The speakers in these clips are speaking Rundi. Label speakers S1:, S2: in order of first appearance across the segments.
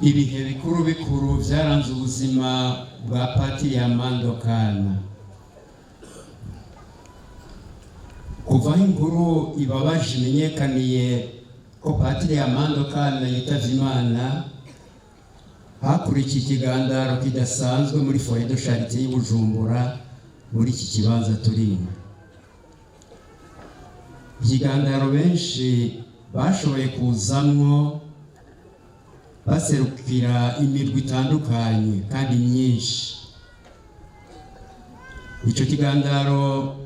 S1: Ibihe bikuru bikuru byaranze ubuzima bwa Patiri Amando Kana. Kuva aho inkuru ibabaje imenyekaniye ko Patiri Amando Kana yitavye Imana, hakurikiye ikigandaro kidasanzwe muri Foyer de Charité y'i Bujumbura, muri iki kibanza turimo. Ikigandaro benshi bashoboye kuzamwo baserukira imirwi itandukanye kandi myinshi. Icyo kigandaro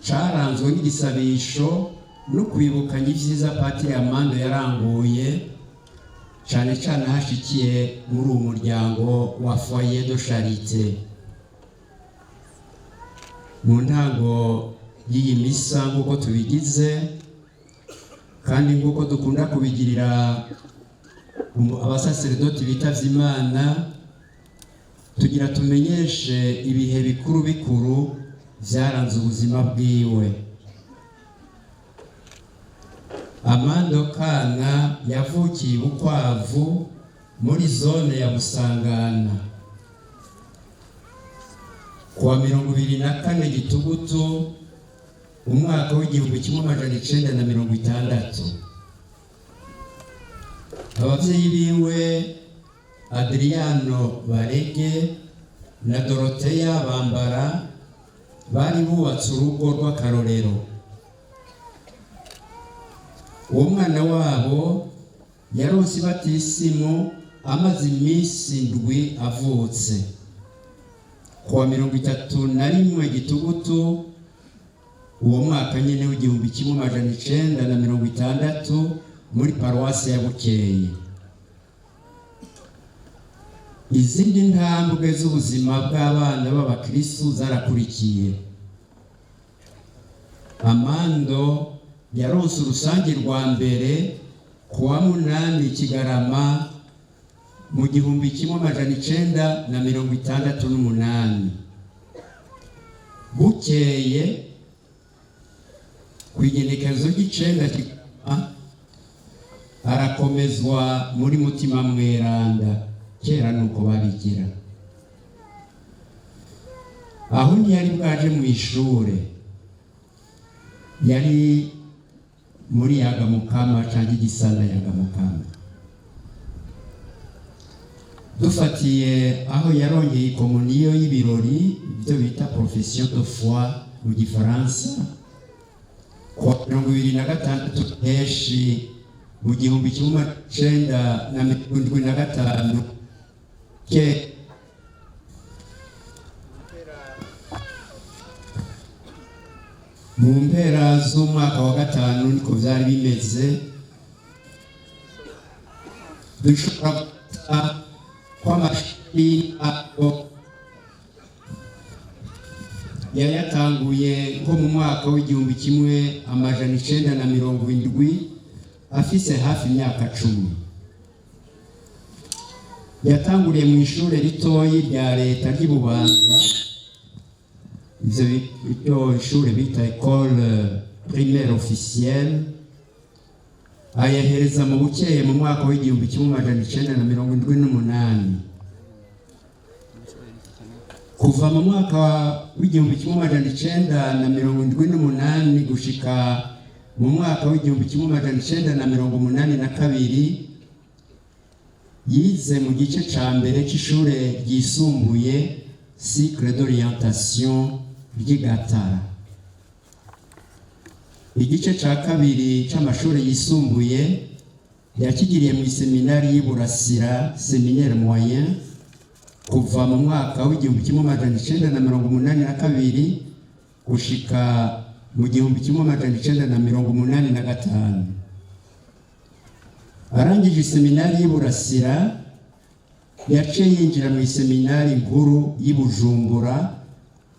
S1: caranzwe n'igisabisho no kwibukanya ibyiza Patiri Amando yaranguye, cyane cyane hashikiye muri uwo muryango wa Foyer de Charité. Mu ntango y'iyi misa, nk'uko tubigize kandi nk'uko dukunda kubigirira abasaseredoti bitavye Imana, tugira tumenyeshe ibihe bikuru bikuru vyaranze ubuzima bwiwe. Amando Kana yavukiye Bukwavu muri zone ya Busangana kuwa 24 Gitugutu umwaka w'1960. Abavyeyi biwe, Adriano Barege na Doroteya Bambara, bari bubatse urugo rw'akarorero. Uwo mwana wabo yaronse ibatisimu amaze iminsi 7 avutse, kuwa 31 Gitugutu uwo mwaka nyene w'1960 muri paruwasi ya Bukeye. Izindi ntambwe z'ubuzima bw'abana b'abakristu zarakurikiye. Amando yaronse urusange rwa mbere kuwa 8 Kigarama mu 1968. Bukeye ku igenekerezo ry'icenda Kigarama arakomezwa muri Mutima Mweranda. Kera nuko babigira. Aho ntiyari bwaje mu ishure, yari muri Yagamukama canke Igisana Yagamukama. Dufatiye aho yarongeye ikomuniyo y'ibirori, ibyo bita profession de foi mu gifaransa, kuwa 26 Ruheshi mu 1975 ke mu mpera z'umwaka wa gatanu niko vyari bimeze. Dushobora gufata ko amashuri y'intango yayatanguye nko mu mwaka w'1970, afise hafi imyaka 10. Yatanguriye mu ishure ritoyi rya leta ry'i Bubanza, ivyo iryo ishure bita école primaire officielle, ayahereza mu Bukeye mu mwaka w'1978. Kuva mu mwaka w'1978 gushika mu mwaka w'1982 yize mu gice ca mbere c'ishure ryisumbuye, cycle d'orientation, ry'i Gatara. Igice ca kabiri c'amashuri yisumbuye yakigiriye mu iseminari y'i Burasira, séminaire moyen, kuva mu mwaka w'1982 gushika mu 1985. Arangije iseminari y'i Burasira, yaciye yinjira mu iseminari nkuru y'i Bujumbura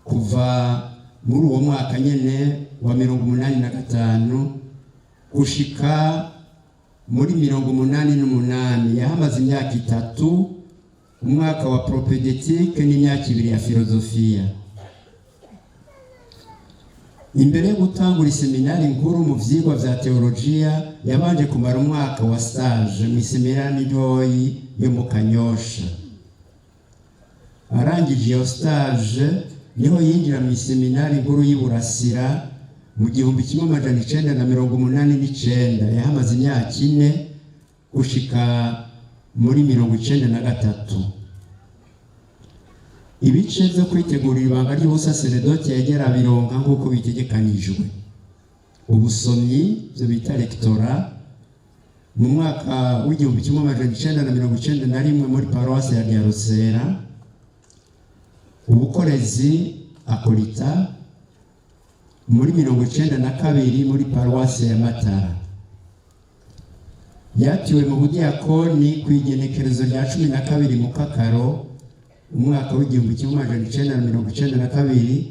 S1: kuva muri uwo mwaka nyene wa 85 gushika muri 88. Yahamaze imyaka 3, umwaka wa propédeutique n'imyaka 2 ya filozofiya. Imbere yo gutangura iseminari nkuru mu vyigwa vya teologiya, yabanje kumara umwaka wa stage mu iseminari ntoyi yo mu Kanyosha. Arangije iyo stage, niho yinjira mu iseminari nkuru y'i Burasira mu 1989. Yahamaze imyaka 4 gushika muri 93. Ibice byo kwitegurira ibanga ry'ubusaseredoti yagera bironka nk'uko bitegekanijwe: ubusomyi, byo bita lectorat, mu mwaka w'1991 muri paruwasi ya Nyarusera, ubukorezi, acolytat, muri 92 muri paruwasi ya Matara. Yatiwe mu budiyakoni ku igenekerezo rya 12 Mukakaro umwaka w'1992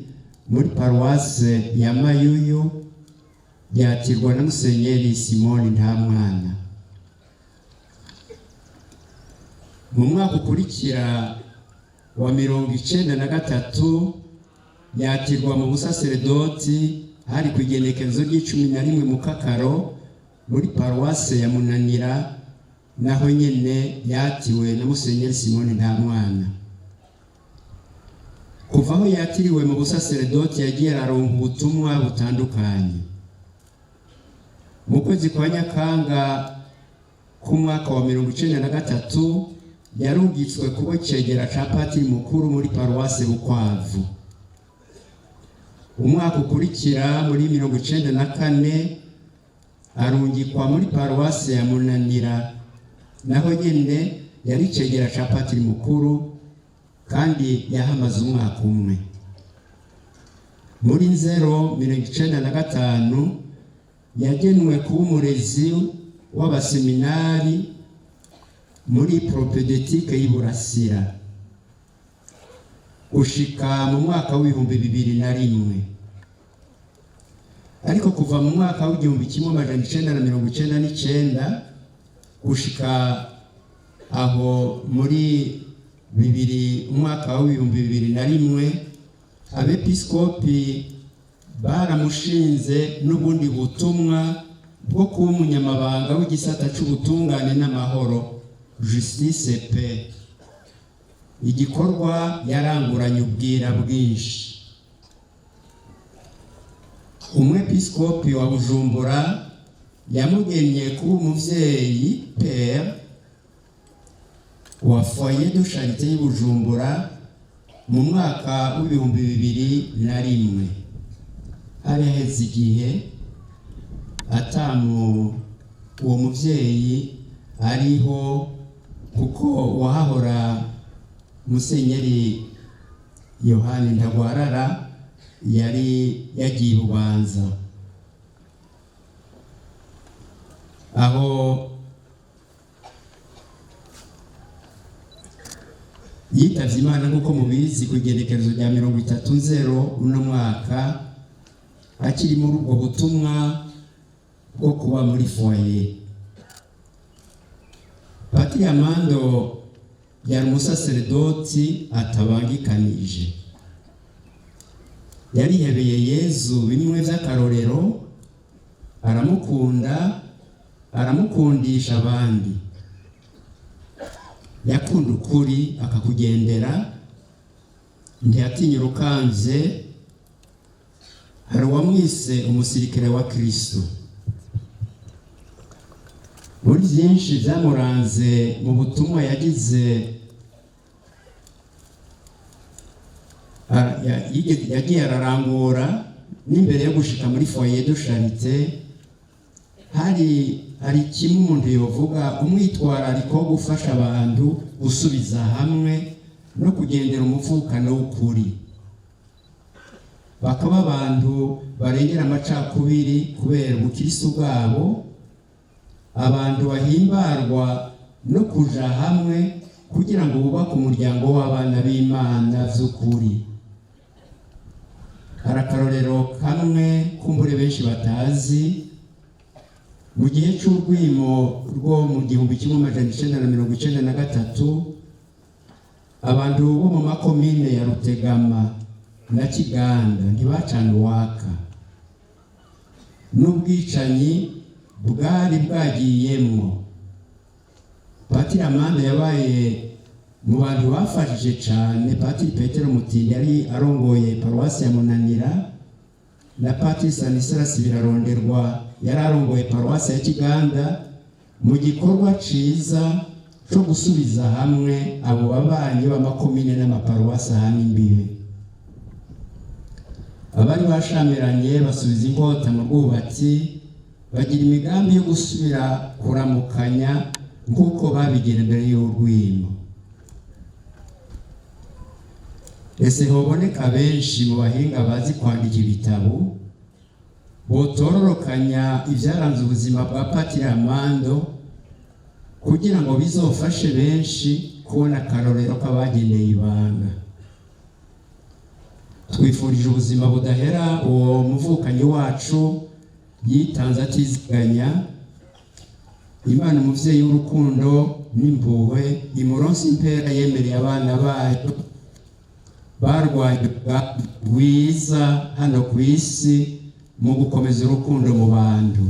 S1: muri paruwase ya Mayuyu, yatirwa na Musenyeri Simoni Ntamwana. Mu mwaka ukurikira wa 93 yatirwa mu busaseredoti, hari ku igenekerezo ry'icumi na rimwe Mukakaro muri paruwase ya Munanira, naho nyene yatiwe na Musenyeri Simoni Ntamwana. Kuva aho yatiriwe mu busaseredoti, yagiye araronka ubutumwa butandukanye. Mu kwezi kwa Nyakanga k'umwaka wa 93 yarungitswe kuba icegera ca patiri mukuru muri paruwase Bukwavu. Umwaka ukurikira, muri 94, arungikwa muri paruwase ya Munanira, naho nyene yari icegera ca patiri mukuru kandi yahamaze umwaka umwe. Muri Nzero 95 yagenwe kuba umurezi w'abaseminari muri propédeutique y'i Burasira gushika mu mwaka w'2001. Ariko kuva mu mwaka w'1999 gushika aho muri bibiri, umwaka w'2001, abepiskopi baramushinze n'ubundi butumwa bwo kuba umunyamabanga w'igisata c'ubutungane n'amahoro, justice paix, igikorwa yaranguranye ubwira bwinshi. Umwepiskopi wa Bujumbura yamugennye kuba umuvyeyi, père, wa foyer de charité y'i Bujumbura mu mwaka w'2001. Hari haheze igihe atamu uwo muvyeyi ariho, kuko wahahora Musenyeri Yohani Ntagwarara yari yagiye Bubanza. Aho yitavye Imana, nk'uko mubizi, ku igenekerezo rya 30 Nzero uno mwaka, akiri muri ubwo butumwa bwo kuba muri foyer. Patiri Amando yari umusaseredoti atabangikanije. Yarihebeye Yezu bimwe vy'akarorero, aramukunda, aramukundisha abandi. Yakunda ukuri akakugendera, ntiyatinya urukanze. Hari uwamwise umusirikare wa Kristo. Muri byinshi byamuranze mu butumwa yagize, yagiye ararangura n'imbere yo gushika muri foyer de charité, hari kimwe umuntu yovuga: umwitwarariko wo gufasha abantu gusubiza hamwe no kugendera umuvukano w'ukuri, bakaba abantu barengera amacakubiri kubera ubukristo bwabo, abantu bahimbarwa no kuja hamwe kugira ngo bubake umuryango w'abana b'Imana vy'ukuri. Hari akarorero kamwe kumbure benshi batazi: mu gihe c'urwimo rwo mu 1993, abantu bo mu makomine ya Rutegama na Kiganda ntibacana uwaka. N'ubwicanyi bwari bwagiyemwo. Patiri Amanda yabaye mu bantu bafashije cyane Patiri Petero Mutindi yari arongoye paruwasi ya Munanira, na Patiri Stanislas Biraronderwa yari arongoye paruwasi ya Kiganda, mu gikorwa ciza cyo gusubiza hamwe abo babanyi b'amakomine n'amaparuwasi ahana imbibe. Abari bashamiranye basubiza inkota mu rwubatsi, bagira imigambi yo gusubira kuramukanya nk'uko babigira imbere y'urwimo. Ese hoboneka benshi mu bahinga bazi kwandika ibitabo botororokanya ibyaranze ubuzima bwa Patiri Amando, kugira ngo bizofashe benshi kubona akarorero k'abagendeye ibanga? Twifurije ubuzima budahera uwo muvukanyi wacu yitanze atiziganya. Imana umuvyeyi w'urukundo n'impuhwe imuronse impera yemereye abana bayo barwanye bwiza hano ku isi mu gukomeza urukundo mu bantu.